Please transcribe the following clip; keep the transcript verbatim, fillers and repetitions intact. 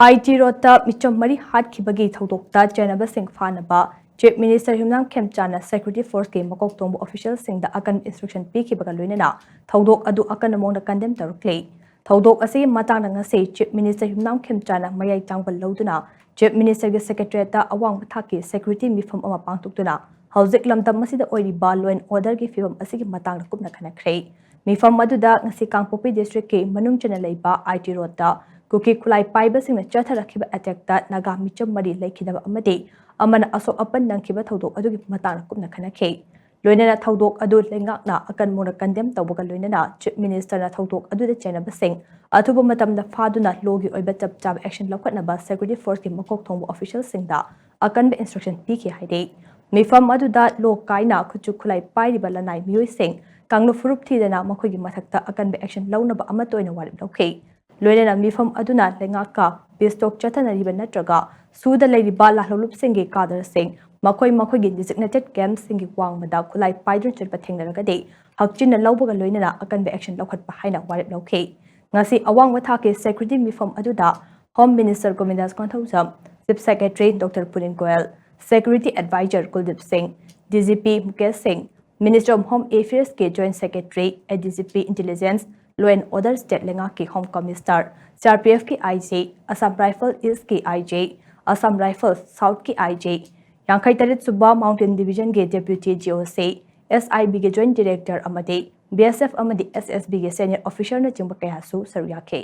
ꯑꯥꯏ T ꯔꯣꯗꯇ ꯃꯤꯆꯝ ꯃꯔꯤ ꯍꯥꯠꯈꯤꯕꯒꯤ ꯊꯧꯗꯣꯛꯇ ꯆꯦꯟꯅꯕꯁꯤꯡ ꯐꯥꯅꯕ Chief Minister ꯌꯨꯝꯅꯥꯝ ꯈꯦꯝꯆꯥꯅ security forceꯀꯤ ꯃꯀꯣꯛ ꯊꯣꯡꯕ officialꯁꯤꯡꯗ ꯑꯀꯟꯕ instruction ꯄꯤꯈꯤꯕꯒ ꯂꯣꯏꯅꯅ ꯊꯧꯗꯣꯛ ꯑꯗꯨ ꯑꯀꯟꯕ ꯃꯑꯣꯡꯗ condemn ꯇꯧꯔꯛꯂꯤ꯫ ꯊꯧꯗꯣꯛ ꯑꯁꯤꯒꯤ ꯃꯇꯥꯡꯗ ꯉꯁꯤ Chief Minister ꯌꯨꯝꯅꯥꯝ ꯈꯦꯝꯆꯥꯅ ꯃꯌꯥꯏ ꯆꯥꯡꯕ ꯂꯧꯗꯨꯅ Chief Ministerꯒꯤ secretariatꯇ ꯑꯋꯥꯡꯕ ꯊꯥꯛꯀꯤ security ꯃꯤꯐꯝ ꯑꯃ ꯄꯥꯡꯊꯣꯛꯇꯨꯅ ꯍꯧꯖꯤꯛ ꯂꯝꯗꯝ ꯑꯁꯤꯗ ꯑꯣꯏꯔꯤꯕ law and orderꯒꯤ ꯐꯤꯕꯝ ꯑꯁꯤꯒꯤ ꯃꯇꯥꯡꯗ ꯀꯨꯞꯅ ꯈꯟꯅꯈ꯭ꯔꯦ꯫ ꯃꯤꯐꯝ ꯑꯗꯨꯗ ꯉꯁꯤ ꯀꯥꯡꯄꯣꯛꯄꯤ districtꯀꯤ ꯃꯅꯨꯡ ꯆꯟꯅ ꯂꯩꯕ ꯑꯥꯏ ꯇꯤ ꯔꯣꯗꯇ ꯀꯨꯀꯤ ꯈꯨꯠꯂꯥꯏ ꯄꯥꯏꯕꯁꯤꯡꯅ ꯆꯠꯊꯔꯛꯈꯤꯕ attackꯇ ꯅꯥꯒꯥ ꯃꯤꯆꯝ ꯃꯔꯤ ꯂꯩꯈꯤꯗꯕ ꯑꯃꯗꯤ ꯑꯃꯅ ꯑꯁꯣꯛ ꯑꯄꯟ ꯅꯪꯈꯤꯕ ꯊꯧꯗꯣꯛ ꯑꯗꯨꯒꯤ ꯃꯇꯥꯡꯗ ꯀꯨꯞꯅ ꯈꯟꯅꯈꯤ꯫ ꯂꯣꯏꯅꯅ ꯊꯧꯗꯣꯛ ꯑꯗꯨ ꯂꯩꯉꯥꯛꯅ ꯑꯀꯟꯕ ꯃꯑꯣꯡꯗ condemn ꯇꯧꯕꯒ ꯂꯣꯏꯅꯅ Chief Ministerꯅ ꯊꯧꯗꯣꯛ ꯑꯗꯨꯗ ꯆꯦꯟꯅꯕꯁꯤꯡ ꯑꯊꯨꯕ ꯃꯇꯝꯗ ꯐꯥꯗꯨꯅ lawꯒꯤ ꯑꯣꯏꯕ ꯆꯞ ꯆꯥꯕ action ꯂꯧꯈꯠꯅꯕ security forceꯀꯤ ꯃꯀꯣꯛ ꯊꯣꯡꯕ officialꯁꯤꯡꯗ ꯑꯀꯟꯕ instruction ꯄꯤꯈꯤ ꯍꯥꯏꯔꯤ꯫ ꯃꯤꯐꯝ ꯑꯗꯨꯗ law ꯀꯥꯏꯅ ꯈꯨꯠꯁꯨ ꯈꯨꯠꯂꯥꯏ ꯄꯥꯏꯔꯤꯕ ꯂꯅꯥꯏ ꯃꯤꯑꯣꯏꯁꯤꯡ ꯀꯥꯡꯂꯨꯞ ꯐꯨꯔꯨꯞ ꯊꯤꯗꯅ ꯃꯈꯣꯏꯒꯤ ꯃꯊꯛꯇ ꯑꯀꯟꯕ action ꯂꯧꯅꯕ ꯑꯃꯠꯇ ꯑꯣꯏꯅ ꯋꯥꯔꯦꯞ ꯂꯧꯈꯤ꯫ ꯂꯣꯏꯅꯅ ꯃꯤꯐꯝ ꯑꯗꯨꯅ ꯂꯩꯉꯥꯛꯀ peace talk ꯆꯠꯊꯅꯔꯤꯕ ꯅꯠꯇ꯭ꯔꯒ ꯁꯨꯗ ꯂꯩꯔꯤꯕ ꯂꯥꯜꯍꯧꯂꯨꯞꯁꯤꯡꯒꯤ cadreꯁꯤꯡ ꯃꯈꯣꯏ ꯃꯈꯣꯏꯒꯤ designated campꯁꯤꯡꯒꯤ ꯋꯥꯡꯃꯗ ꯈꯨꯠꯂꯥꯏ ꯄꯥꯏꯗꯨꯅ ꯆꯠꯄ ꯊꯦꯡꯅꯔꯒꯗꯤ ꯍꯛꯆꯤꯟꯅ ꯂꯧꯕꯒ ꯂꯣꯏꯅꯅ ꯑꯀꯟꯕ action ꯂꯧꯈꯠꯄ ꯍꯥꯏꯅ ꯋꯥꯔꯦꯞ ꯂꯧꯈꯤ꯫ ꯉꯁꯤ ꯑꯋꯥꯡꯕ ꯊꯥꯛꯀꯤ security ꯃꯤꯐꯝ ꯑꯗꯨꯗ Home Minister ꯒꯣꯕꯤꯟꯗꯥꯁ Konthoujam, Chief Secretary Doctor ꯄꯨꯅꯤꯟ Goyal, Security Advisor ꯀꯨꯜꯗꯤꯞ ꯁꯤꯡ, ꯗꯤ ꯖꯤ ꯄꯤ ꯃꯨꯀꯦꯁ ꯁꯤꯡ, Minister of Home Affairsꯀꯤ Joint Secretary, A D G P Intelligence, Law and Order State ꯂꯩꯉꯥꯛꯀꯤ Home Commissioner, C R P ꯑꯦꯐꯀꯤ ꯑꯥꯏ ꯖꯤ, Assam Rifle Eastꯀꯤ I G, Assam Rifle Southꯀꯤ I G, ꯌꯥꯡꯈꯩ ꯇꯔꯦꯠ ꯁꯨꯕ Mountain Divisionꯒꯤ Deputy G O C, S I Bꯒꯤ Joint Director ꯑꯃꯗꯤ B S F ꯑꯃꯗꯤ S S Bꯒꯤ senior officerꯅꯆꯤꯡꯕ ꯀꯌꯥꯁꯨ ꯁꯔꯨꯛ ꯌꯥꯈꯤ꯫